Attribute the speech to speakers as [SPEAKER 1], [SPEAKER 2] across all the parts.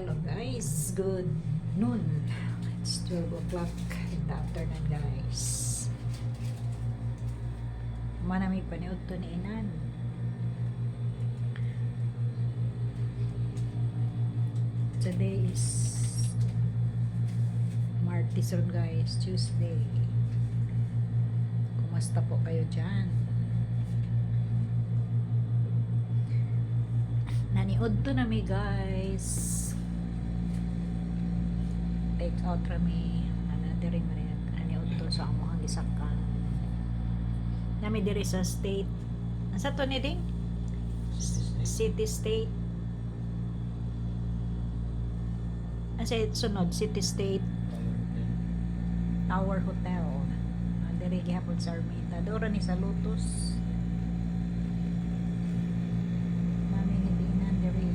[SPEAKER 1] Hello guys, good noon. It's 12 o'clock in the afternoon, guys. Manami paniud to ni Inan. Today is Martes ron guys, Tuesday. Kumusta po kayo dyan? Naniud to nami, guys. Take out rami. Ana diri man naniud to sa among gisakan. Nami diri sa state. Asa to ni ding? City State. Asa sunod? City State Tower Hotel. Ah, diri gihapon sa Ermita. Dora ni sa Lotus. Mami ni Dinan diri.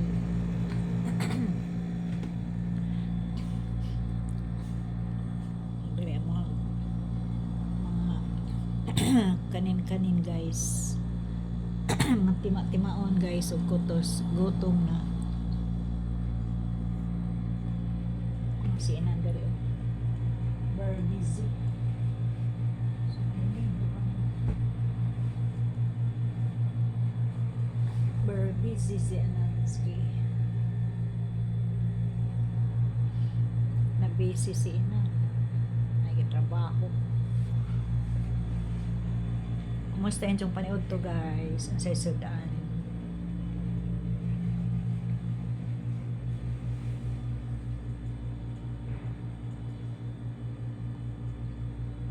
[SPEAKER 1] Diri ang mga kanin-kanin, guys. Mga tima-timaon, guys, ug kutos. Gutom na. Ang si Inan diri oh. Very busy. So, ayun, diba? Very busy si Ananski. Na busy si Inan. Nagtrabaho. Kumusta inyong paniud to, guys? Ang sa sudan.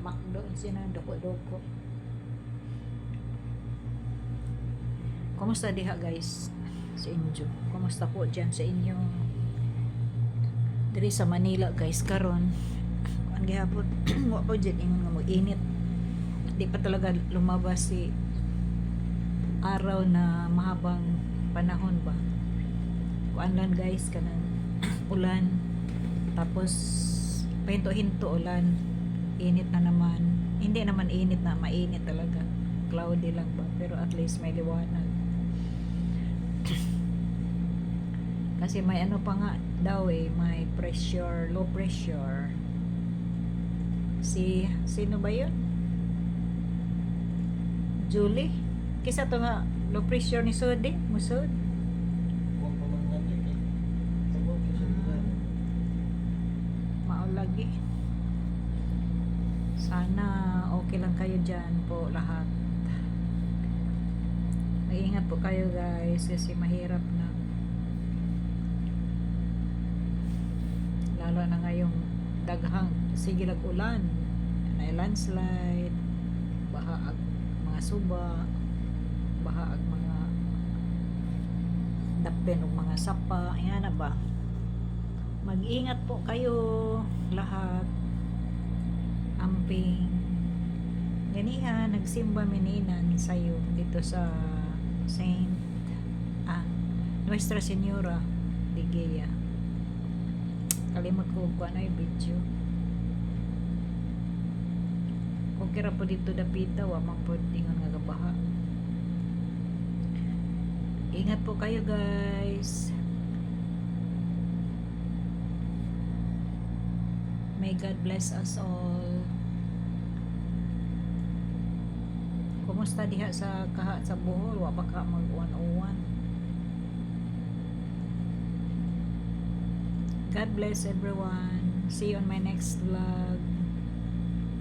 [SPEAKER 1] Makdo sina doko-doko. Kumusta diha, guys, sa inyo? Kumusta po dyan sa inyo? Diri sa Manila, guys, karon. Ang gihapon wa pa dyan ingon nga mo init. Di pa talaga lumabas si araw na mahabang panahon ba. Kuan lang guys, kanang ulan. Tapos pahinto-hinto ulan. Init na naman. Hindi naman init na mainit talaga. Cloudy lang ba, pero at least may liwanag. Kasi may ano pa nga daw eh, may pressure, low pressure. Si, sino ba yun? Julie? Kisa to nga, low pressure ni Sudi, musod.
[SPEAKER 2] Huwag pa man nga eh. Tawag ko sa lugar.
[SPEAKER 1] Maulagi. Sana okay lang kayo dyan po lahat. Maingat po kayo, guys, kasi mahirap na. Lalo na ngayong daghang sige lag ulan, na landslide, baha ag mga suba, baha ag mga dapen og mga sapa, ayan na ba? Mag-ingat po kayo lahat. Amping. Ganiha, nagsimba mininan sayo dito sa Saint Nuestra Señora de Guia. Kalimot ko kung ano yung video. Okay ra po dito dapita, wa man po ingon nga gabaha. Ingat po kayo, guys. May God bless us all. Kumusta diha sa kaha sa Bohol? Wa ba ka mag-uwan-uwan? God bless everyone. See you on my next vlog.